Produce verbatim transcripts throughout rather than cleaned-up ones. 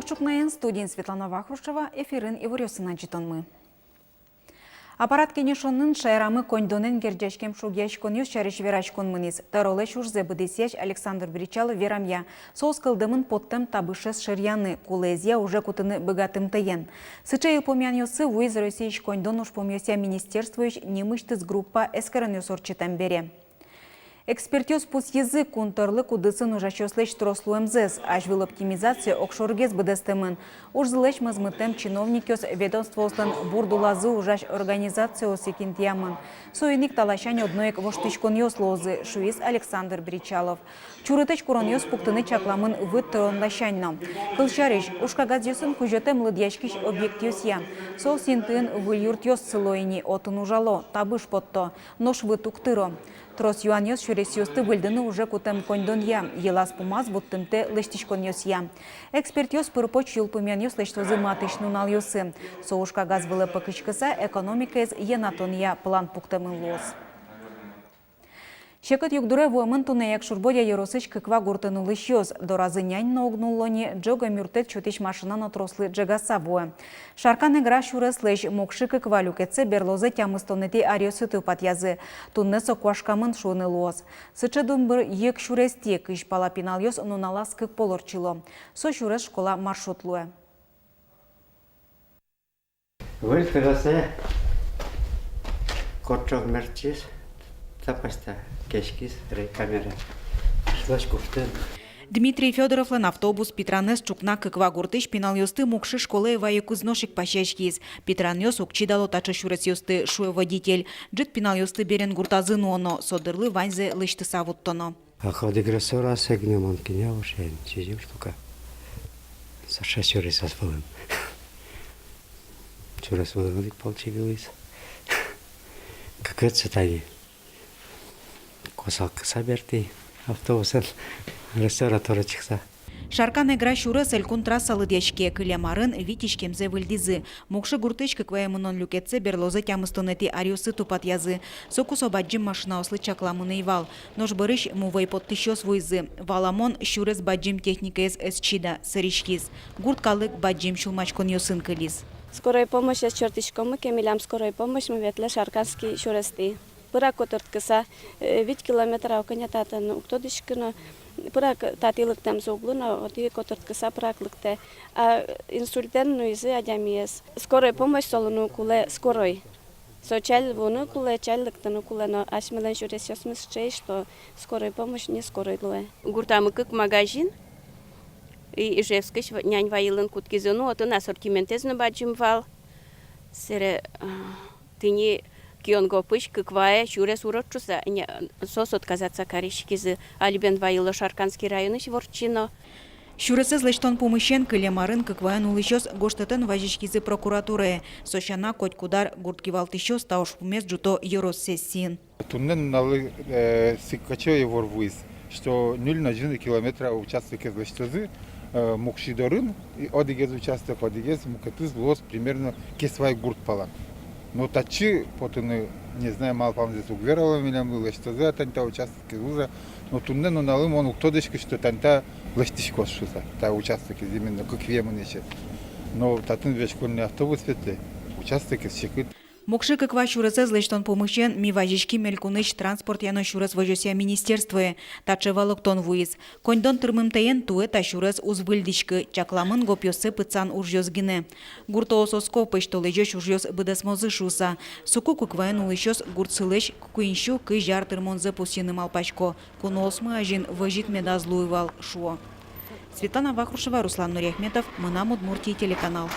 Ӵукнаен, студиын Светлана Вахрушева, эфирын иворъёсын ӝытонмы. Аппарат кенешонын шаерамы коньдонэн герӟаськем шугъяськонъёс сярысь вераськон мынӥз. Тӧролэсь ужзэ быдэсъясь Александр Бречалов верамъя, соос кылдэмын поттэм табышез шыръяны, кулэезъя уже кутыны быгатымтэен. Сыӵе йылпумъянъёсы вуиз Россиысь коньдон ужпумъёсъя министерствоысь нимысьтыз группа эскеронъёс ортчытэм бере. Экспертъёс пусйизы кун тӧрлык удысын ужасьёслэсь трос луэмзэс, азьвыл оптимизация огшоргес быдэстэмын. Ужзылэсь мозмытэм чиновникъёс ведомствоослэн бурд улазы ужась организациосысь ик интыямын. Соин ик та ласянь одно ик воштӥськонъёс луозы, шуиз Александр Бречалов. Чурытэсь куронъёс пуктыны чакламын выт тырон ласянь но. Кылсярысь, ужкагазъёсын кузётэм лыдъяськись объектъёсъя. Соос интыын выль юртъёс сыло ини, отын ужало, табыш потто, нош выт уг тыро. Трос юанъёс сюресъёсты выльдыны уже кутэм коньдонъя, йылаз-пумаз вуттымтэ лэсьтӥськонъёсъя. Экспертъёс пыр-поч йылпумъянъёс лэсьтозы матысь нуналъёсы. Со ужкагаз вылэ пыкиськыса экономикаез йӧнатонъя план пуктэмын луоз. Секыт югдуре вуэмын туннэ Якшур-Бӧдья ёросысь Кыква гуртын улӥсьёс. Доразы нянь но уг нулло ни, ӝог эмъюрттэт сётӥсь машина но трослы ӝегаса вуэ. Шаркан-Эгра сюреслэсь Мукши-Кыква люкетсэ берлозэ тямыстонэтӥ аръёсы тупатъязы. Туннэ со куашкамын шуыны луоз. Сыӵе дунбыр йыг сюрестӥ кызь пала пиналъёс нуналаз кык пол ортчыло. Со сюрес школа маршрут луэ. Выль кыдёсэ кортчог мерчис, та пасьта кеськиз рей камера. Шлось куштын. Дмитрий Фёдоровлэн автобус Питранэз ӵукна Кыква гуртысь пиналъёсты Мукши школае вайыкуз нош ик пасяськиз. Питранъёс уг чидало таӵе сюресъёсты, шуэ водитель. Ӝыт пиналъёсты берен гуртазы нуоно, со дырлы ваньзэ лэсьтыса вуттоно. А ходыгресорас эгнемон киня ушен, сизьым штука. Саша сюресас вылын. Сюрес вылын ик полчи вылыз. Кыкетсы тани. Косалкыса бертӥ автобусэн, ресторатора чыкса. Шаркан-Эгра сюрес элькун трасса лыдъяське, кылем арын вить иськемзэ выльдӥзы. Мукши гуртысь Кыквае мынон люкетсэ берлозэ тямыстонэтӥ аръёсы тупатъязы. Соку со бадӟым машинаослы чакламын ӧй вал. Нош бӧрысь мувӧй поттӥсьёс вуизы. Валамон, сюрес бадӟым техникаез ӧз чида, сӧриськиз. Гурт калык бадӟым сюлмаськонъёсын кылиз. Скорой помощьёс чортӥськомы ке, милям скорой помощьмы ветлэ Шарканский сюрестӥ. Пырак котырткыса, э, вить километра укыне татын уг тодӥськы но, пырак татӥ лыктэмзы уг лу но, отӥ котырткыса пырак лыктэ. А инсультэн нуизы адямиез. Скорой помощь солы нуыны кулэ, скорой. Со чаль вуыны кулэ, чаль лыктыны кулэ, но асьмелэн сюресъёсмы сыӵе, что скорой помощь не скорой луэ. Гуртамы кык магазин, и Ижевскысь ва-, нянь вайылын кутскизы, ну, отын ассортиментэз но бадӟым вал. Сэре, а, тӥни Кионгопысь Кыквае сюрес урод шуса, не, соос отказаться кариськизы, али бен вайыло Шарканский районысь ворчи но. Сюресэз лэсьтон пумысен кылем арын Кыкваын улӥсьёс гожтэтэн вазиськизы прокуратурае. Со сяна, котькуд ар гурт кивалтӥсьёс та ужпумез ӝуто ёрос сессиын. Туннэ нуналлы, э, сыкаче ивор вуиз, что ньыль но ӝыны километра участокез лэсьтозы, э, Мукши дорын, и одӥгез участок, одӥгез мукетыз луоз примерно Кесвай гурт палан. Но татчы потыны, не знаю, малпамзэс уг верало милемлы, лэсьтозы-а тани та участокез, уж-а. Но туннэ нуналлы мон уг тодӥськы, что тани та лэсьтӥськоз шуса, та участокез именно Кыквае мынӥсез. Но татын ведь школьный автобус ветлэ, участокез секыт. Мукши-Кыква сюресэз лэсьтон пумысен ми вазиським элькунысь транспортъя но сюрес возёсъя министерствое. Таӵе валэктон вуиз. Коньдон тырмымтэен туэ та сюрес уз выльдӥськы, чакламын гопъёссэ пытсан ужъёс гинэ. Гуртоос оско, пӧсьтолэзёзь ужъёс быдэсмозы шуса. Соку Кыкваын улӥсьёс гуртсылэсь куинь сю кызь ар тырмонзэ пусйыны малпасько. Куноосмы азьын возьыт медаз луы вал, шуо. Светлана Вахрушева, Руслан Нуриахметов, «Мынам Удмуртие» телеканал.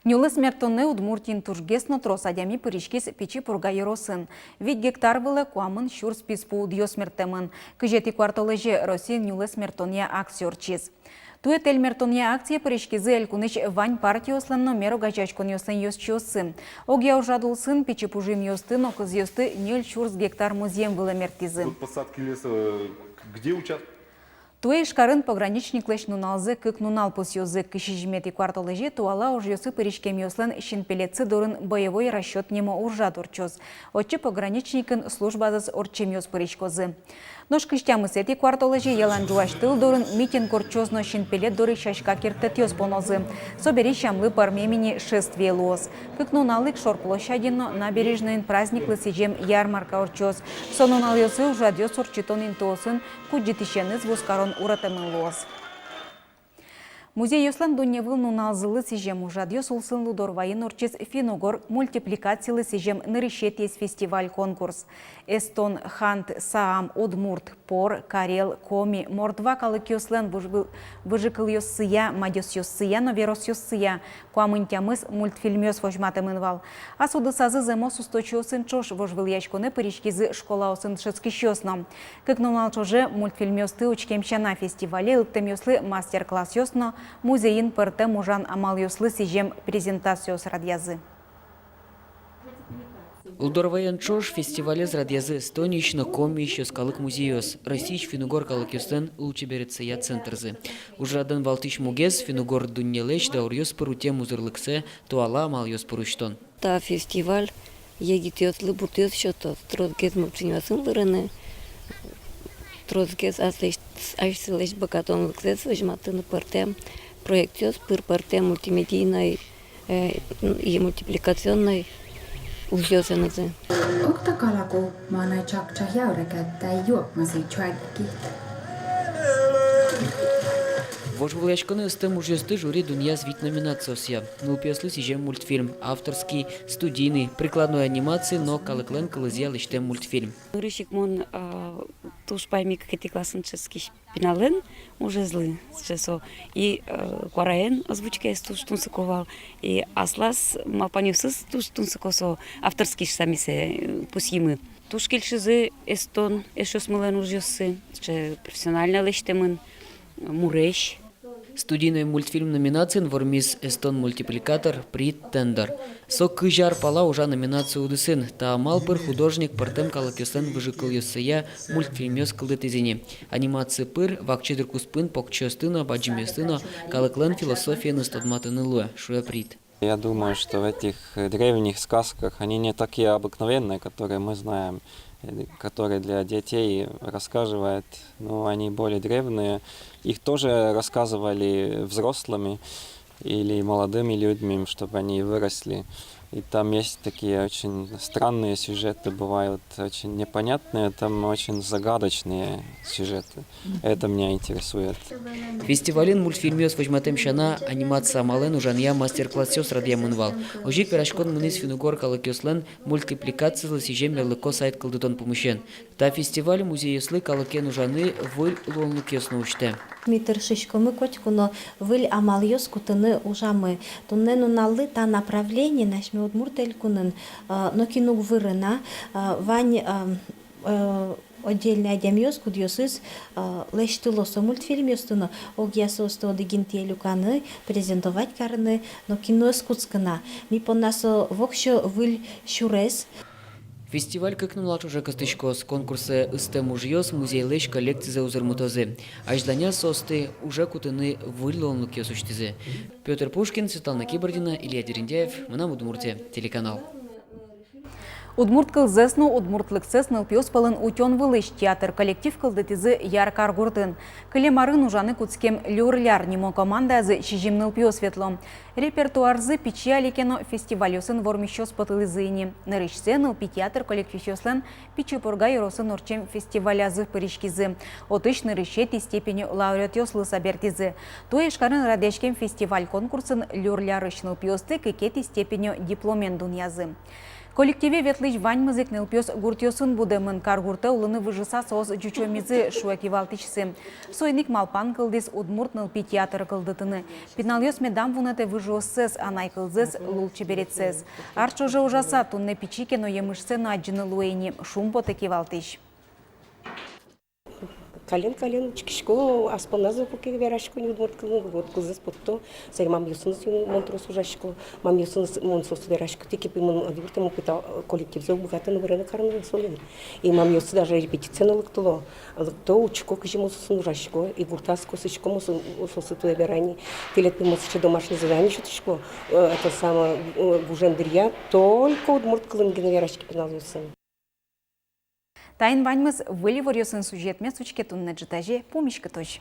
Нюлэс мертонэ Удмуртиын тужгес но трос адями пыриськиз Пичи Пурга ёросын. Вить гектар вылэ куамын сюрс писпу удъёс мерттэмын. Кызетӥ куартолэзе Россиын нюлэс мертонъя акция ортчиз. Туэ тэль мертонъя акцие пыриськизы элькунысь вань партиослэн но мер огазеяськонъёслэн ёзчиоссы. Огъя ужрад улсын пичи пужымъёсты но кызъёсты ньыль сюрс гектар музъем вылэ мерттӥзы. Вот посадки леса, э, где участок? Туэ Ижкарын пограничниклэсь нуналзэ кык нунал пусйозы. Кызь сизьыметӥ куартолэзе туала ужъёсы пыриськемъёслэн синпелетсы дорын «Боевой расчёт» нимо ужрад ортчоз. Отчы пограничникын службазэс ортчемъёс пыриськозы. Нош кызь тямысэтӥ куартолэзе ялан ӝуась тыл дорын митинг ортчоз но синпелет доры сяська керттэтъёс понозы. Собере сямлы пӧрмем ини шествие луоз. Кык нунал ик Шор площадьын но Набережнойын праздниклы сӥзем ярмарка ортчоз. Со нуналъёсы ужрадъёс ортчытон интыосын кудӟытӥсеныз вузкарон уратэмын луоз. Музейёслэн дунневыл нуналзылы сӥзем ужрадъёс улсын Лудорвайын ортчиз финн-угор мультипликациялы сӥзем нырысетӥез фестиваль-конкурс. Эстон, хант, саам, удмурт, пор, карел, коми, мордва калыкъёслэн выж-, выжыкылъёссыя, мадёсъёссыя но веросъёссыя куамын тямыс мультфильмъёс возьматэмын вал. Ас удысазы зэмос усточиосын ӵош вожвылъяськонэ пыриськизы школаосын дышетскисьёс но. Кык нунал ӵоже мультфильмъёсты учкем сяна фестивале лыктэмъёслы мастер-классъёс но музейын пӧртэм ужан амалъёслы сӥзем презентациос радъязы. Лудорвайен ӵош фестивалез радъязы Эстониысь но Комиысь йӧскалык музейёс, Россиысь финн-угор калыкъёслэн лулчеберетъя центрзы. Ужрадэн валтӥсь мугез — финн-угор дуннелэсь дауръёс пыр утем узырлыксэ туала амалъёс пыр усьтон. Та фестиваль егитъёслы бурдъёс сётоз, тросгес мультфильмъёсын вырыны, тросгес аслэсь, асьсэлэсь быгатонлыксэс возьматыны пӧртэм проектъёс пыр, пӧртэм мультимедийной, э, и мультипликационной ужъёсынызы. Ог та калаку, ма на чак чахъя урекет та юок мазый чуагики. Вожвылъяськонэ ыстэм ужъёсты жюри дунъяз вить номинациосъя: нылпиослы сӥзем мультфильм, авторский, студийный, прикладной анимация но калыклэн кылызъя лэсьтэм мультфильм. Нырысь ик мон, а, туж паймӥ кыкетӥ классын дышетскись пиналэн ужезлы, сыӵе со. И, э, куараен озвучкаез туж тунсыко вал, и аслаз малпанъёсыз туж тунсыко со, авторский шуса ми сое, э, пусйимы. Туж кельшизы эстон эшъёсмылэн ужъёссы, сыӵе профессионально лэсьтэмын, муресь. Студийной мультфильм номинациын вормиз эстон мультипликатор Прит Тендер. Со кызь ар пала ужа номинация удысын. Та амал пыр художник пӧртэм калыкъёслэн выжыкылъёссыя мультфильмъёс кылдытӥз ини. Анимация пыр вакчи дыр куспын покчиосты но, бадӟымъёсты но калыклэн философиеныз тодматыны луэ, шуэ Прит. Я думаю, что в этих, э, древних сказках, они не такие обыкновенные, которые мы знаем, э, которые для детей рассказывают, но они более древние. Их тоже рассказывали взрослыми или молодыми людьми, чтобы они выросли. И там есть такие очень странные сюжеты, бывают очень непонятные, там очень загадочные сюжеты. Это меня интересует. Фестивалын мультфильмъёс возьматэм сяна анимация амалэн ужанъя мастер-классъёс радъямын вал. Озьы ик вераськон мынӥз финн-угор калыкъёслэн мультипликациязлы сӥзем мерлыко сайт кылдытон пумысен. Та фестиваль музейёслы калыкен ужаны выль луонлыкъёс но усьтэ. Ми тыршиськомы котьку но выль амалъёс кутыны ужамы. Туннэ нуналлы та направлениын асьме Удмурт Элькунын, э, нокин уг выры на, э, вань, э, э, отдельной адямиос, кудъёсыз, э, лэсьтыло со мультфильмъёсты но, огъя соосты одӥг интые люканы, презентовать карыны нокин но ӧз кутскы на. Ми понна со воксё выль сюрес. Фестиваль кык нунал ӵоже кыстӥськоз. Конкурсэ ыстэм ужъёс музейлэсь коллекцизэ узырмытозы. Азьланяз соосты уже кутыны выль луонлыкъёс усьтӥзы. Пётр Пушкин, Светлана Кибардина, Илья Дерендяев, «Мынам Удмуртие» телеканал. Удмурт кылзэс но удмуртлыксэс нылпиос пӧлын утён вылысь театр коллектив кылдытӥзы Яр каргуртын. Кылем арын ужаны кутскем «Люр-ляр» нимо командаязы сизьым нылпиос ветло. Репертуарзы пичи али ке но, фестивальёсын вормисьёс потылӥзы ини. Нырысьсэ нылпи театр коллективъёслэн Пичи Пурга ёросын ортчем фестивалязы пыриськизы. Отысь нырысетӥ степеньё лауреатъёс луыса бертӥзы. Туэ Ижкарын радъяськем фестиваль-конкурсын «Люр-лярысь» нылпиосты кыкетӥ степеньё дипломен дунъязы. Коллективе ветлӥсь ваньмыз ик нылпиос гуртъёсын будэмын, каргуртэ улыны выжыса соос ӟучомизы, шуэ кивалтӥсьсы. Соин ик малпан кылдӥз удмурт нылпи театр кылдытыны. Пиналъёс медам вунэтэ выжыоссэс, анай кылзэс, лулчеберетсэс. Ар ӵоже ужаса, туннэ пичи ке но емышсэ но адӟыны луэ ини, шумпотэ кивалтӥсь. Каллен-каллен учкисько, ас понназы куке верасько ни удмурт кылын, удмурт кылзэс потто. Сэре мамъёсыныз мон трос ужасько, мамъёсыныз мон соосты верасько, тӥ ке пе мон ӧд юртты, мон пе та коллективзэ уг быгаты но вырыны карыны солэн. И мамъёссы даже репетицие но лыктыло, лыкто, учко, кызьы мон соосын ужасько, и гуртаз косӥсько, мон со-, соосты туэ верай ни. Тӥледлы пе мон сыӵе домашнее задание сётӥсько, э, это самое, э, гужем дыръя только удмурт кылын гинэ вераське пиналъёсын. Таин ваньмыз. Выль иворъёсын сюжетмес учке туннэ ӝытазе. Пумиськытозь.